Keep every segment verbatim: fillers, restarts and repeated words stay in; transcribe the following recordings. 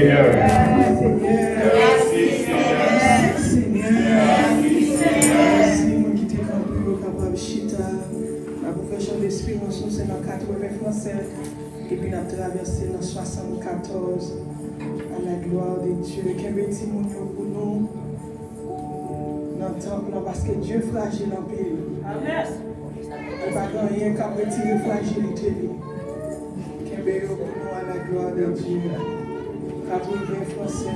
Senyè. Mèsi, Senyè. Mèsi, Senyè. Mèsi, moun ki te kanpe yo kapab chita. N ap ouvè chan desperans nou, se nan katreven franse, epi n ap travèse nan swasannkatòz. À la gloire de Dieu. Kenbe timoun yo pou nou nan tanp lan, paske Dye frajil anpil. Amèn. E pa gen anyen k ap retire frajilite li. Kenbe yo pou nou, à la gloire de Dieu. Katreven franse.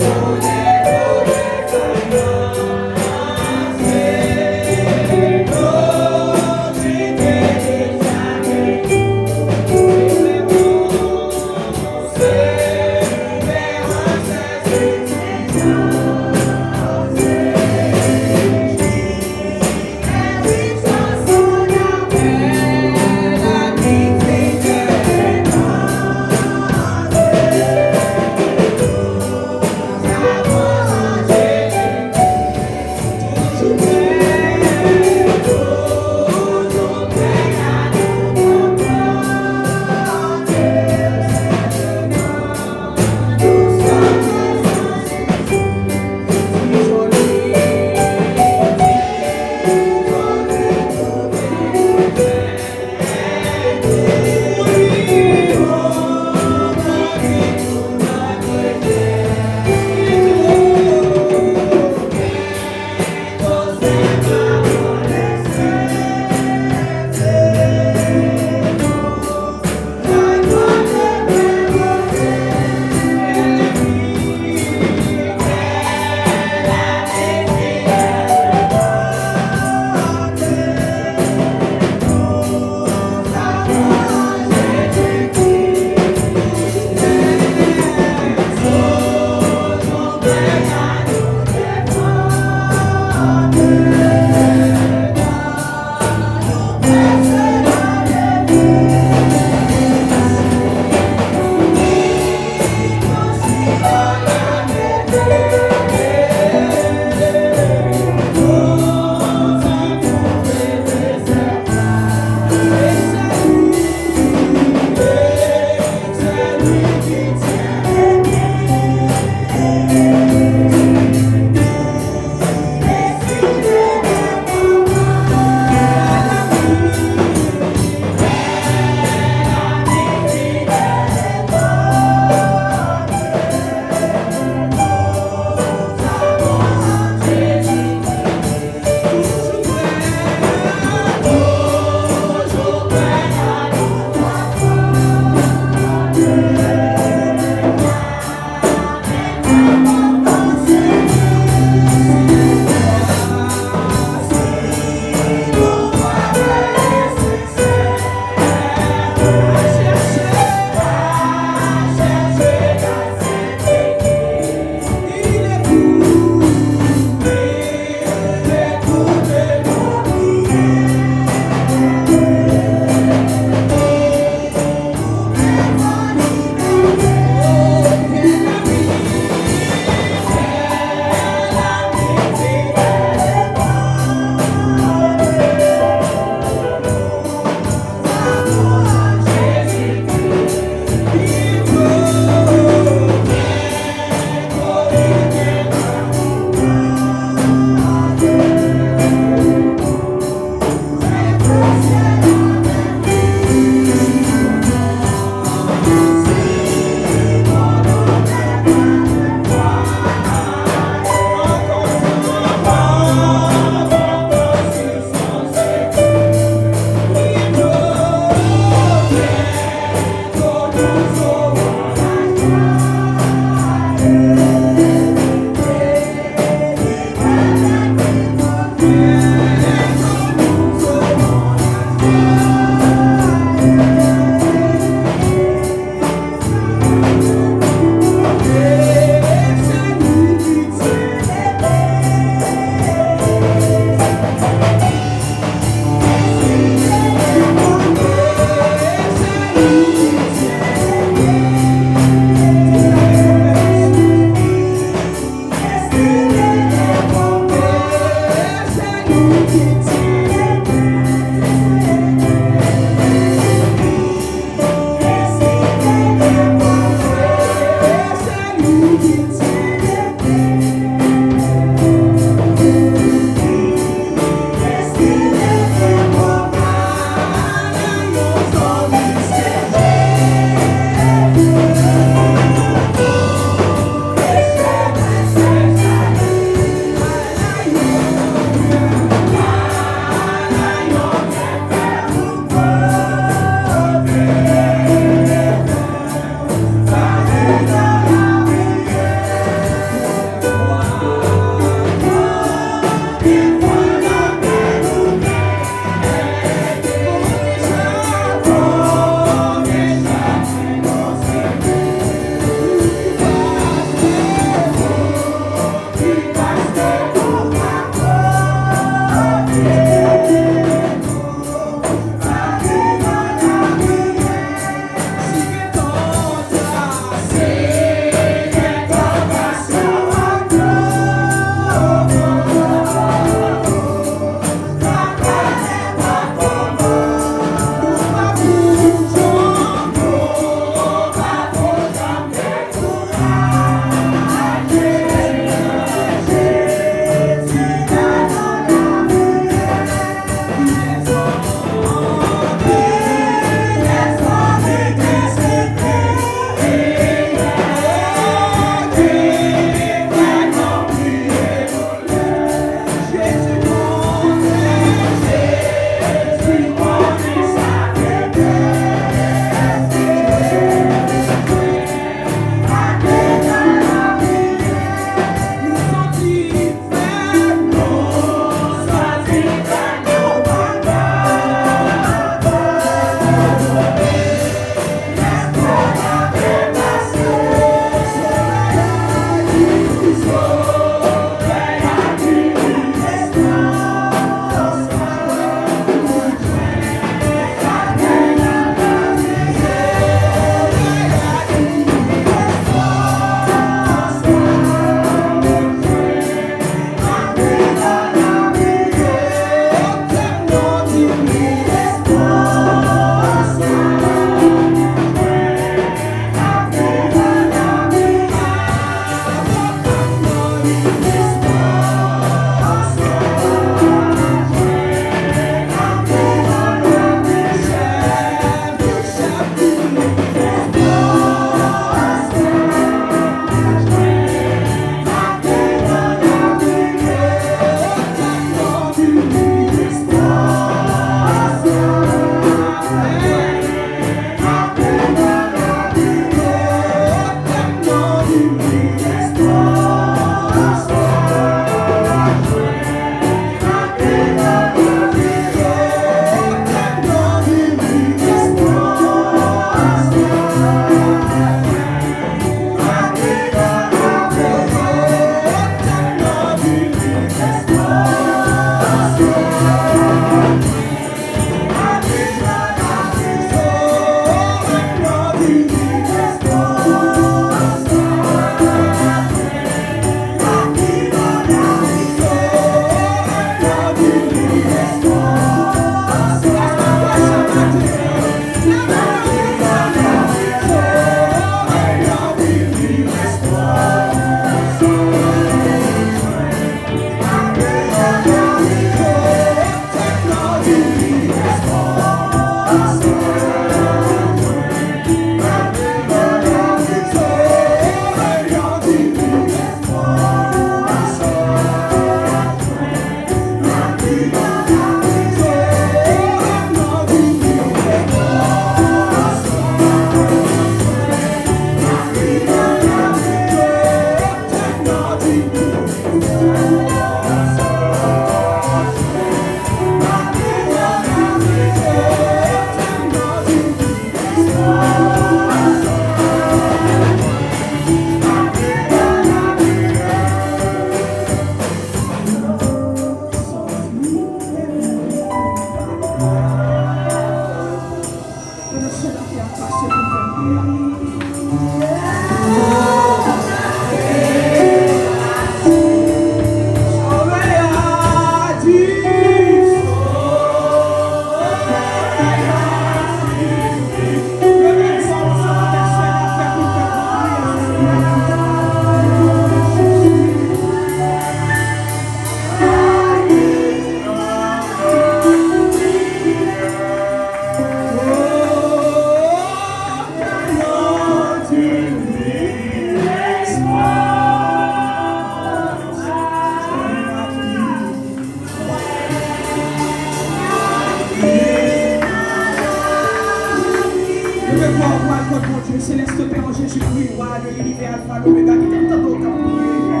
Jezikri, wa de linivè, Alfa, Lomega, ki te tande w k ap priye.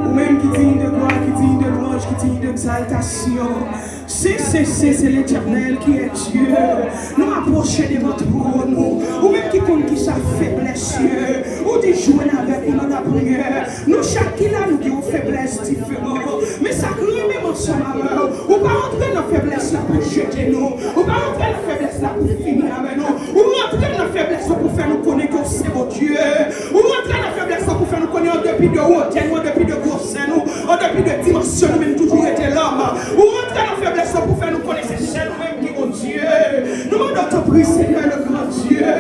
Ou menm ki diy de glwa, ki diy de lwanj, ki diy de egzaltasyon. Se, se, se, se Letènèl ki è Dye. Nou apwoche devan twòn ou. Ou menm ki konn kisa feblès ye. Ou di jwenn avèk nou nan lapriyè. Nou chak ki la, nou gen yon feblès diferan. Men sa k renmen m ansanm avè w, ou pa rantre nan feblès la pou jete nou. Ou pa rantre nan feblès la pou fini avè nou. Ou rantre nan feblès la pou fè nou konnen ke w se Bondye. Ou rantre nan feblès la pou fè nou konnen an depi de wotè nou, an depi de gwosè nou, an depi de dimansyon nou, men nou toujou rete lòm. Ou rantre nan feblès la pou fè nou konnen se sèl ou menm ki Bondye. Nou mande w tanpri, Senyè, le gran Dye.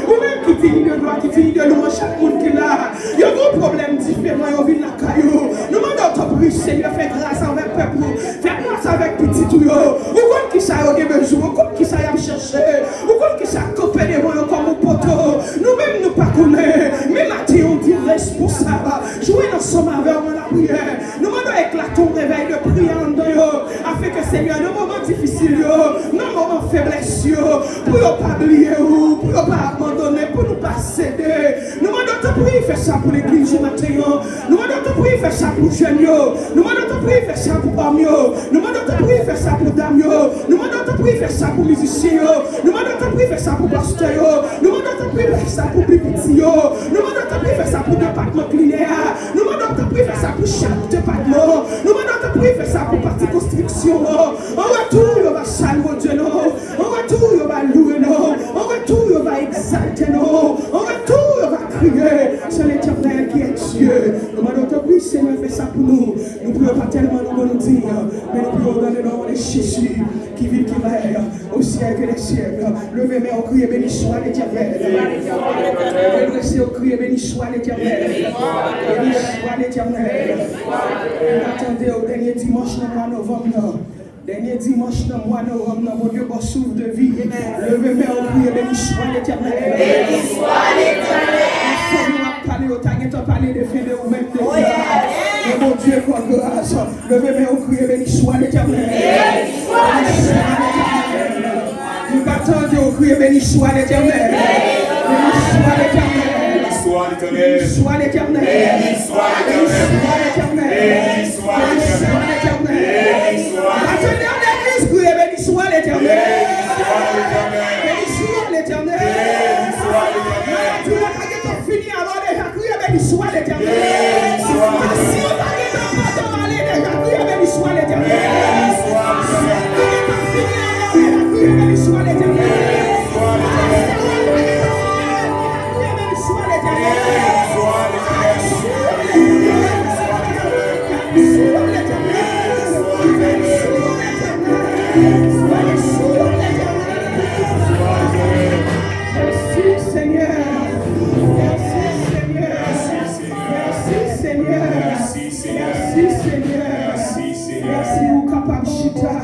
Ou menm ki diy de glwa, ki diy de lwanj, chak moun ki la. Yo gen yon pwoblèm diferan, yo vin lakay ou. Nou mande w tanpri, Senyè, fè gras avèk pèp ou. Fè gras avèk pitit ou yo. Ou konn kisa yo gen bezwen, ou konn kisa y ap chèche. Ou konn kisa k kanpe devan yo kòm yon poto. Nou menm nou pa konnen. Men maten an, ou di responsab. Jwenn ansanm avè w nan lapriyè. Nou mande w eklate yon revèy de priyè anndan yo. Afenke, Senyè, nan moman difisil yo, nan moman feblès yo, pou yo pa bliye ou, pou yo pa abandone, pou nou pa sede. Nou mande w tanpri fè sa pou legliz ou maten an. Nou mande w tanpri fè sa pou jèn yo. Nou mande w tanpri fè sa pou òm yo. Nou mande w tanpri fè sa pou dam yo. Nou mande w tanpri fè sa pou mizisyen yo. Nou mande w tanpri fè sa pou pastè yo. Nou mande w tanpri fè sa pou pi piti yo. Nou mande w tanpri fè sa pou depatman klinè a. Nou mande w tanpri fè sa pou chak depatman. Nou mande w tanpri fè sa pou pati konstriksyon an. An retou, yo va salye Bondye nou. An retou, yo va louwe nou. An retou, yo va egzalte nou. An retou, yo va kriye. Se Letènèl ki è Dye. Nou mande w tanpri, Senyè, fè sa pou nou. Nou priye w pa tèlman nou bon nou diy, men nou priye w nan non de Jezi ki viv, ki règne au siècle des siècles. Leve men w, kriye, béni soit l'Éternel. Redrese w, kriye, béni soit l'Éternel. Béni soit l'Éternel. Nou pa tande w, dènye dimanch nan mwa novanm nan. Dènye dimanch nan mwa novanm nan, Bondye ba w souf de vi. Leve men w, kriye, béni soit l'Éternel. Béni soit l'Éternel. Fanmi w ap pale, yo ta gentan pale de fen de ou menm deja. Men Bondye fè gras. Leve men w, kriye, béni soit l'Éternel. Béni soit l'Éternel. Nou pa tande w kriye, béni soit l'Éternel. Béni soit l'Éternel. Béni soit l'Éternel. Béni soit l'Éternel. Béni soit l'Éternel. Béni soit l'Éternel. Béni soit l'Éternel. Pa tande w legliz kriye, béni soit l'Éternel. Béni soit l'Éternel. Béni soit l'Éternel. Maladi w la ka gentan fini, alò deja kriye, béni soit l'Éternel. Tansyon pa gentan pran tan ale deja, kriye, béni soit l'Éternel. Tansyon pa gentan fini, alò deja kriye, béni soit l'Éternel. Tansyon pa gentan fini, ale deja, kriye, béni soit l'Éternel. Béni soit l'Éternel. Béni soit l'Éternel. Béni soit l'Éternel. Merci, Seigneur. Merci, Seigneur. Merci, Seigneur. Merci, Seigneur. Merci, Seigneur. Merci, Seigneur. Merci, ou kapab chita.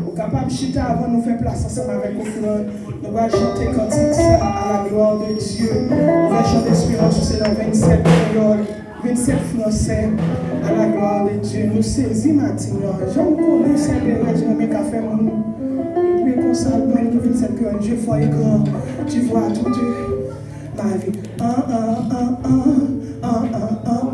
Ou kapab chita avan nou fè plas ansanm avèk ofrann. Nou pral chante kantik sa, à la gloire de Dieu. Ouvè chan desperans ou, se nan vennsèt kreyòl. Vennsèt fransè, à la gloire de Dieu. Nou sezi maten an. Jan m konnen sè Perèz renmen ka fè moun. Li konsa, mwen ki vennsèt kreyòl. Dieu fort et grand, tu vois toute ma vie. An, an, an, an, an, an.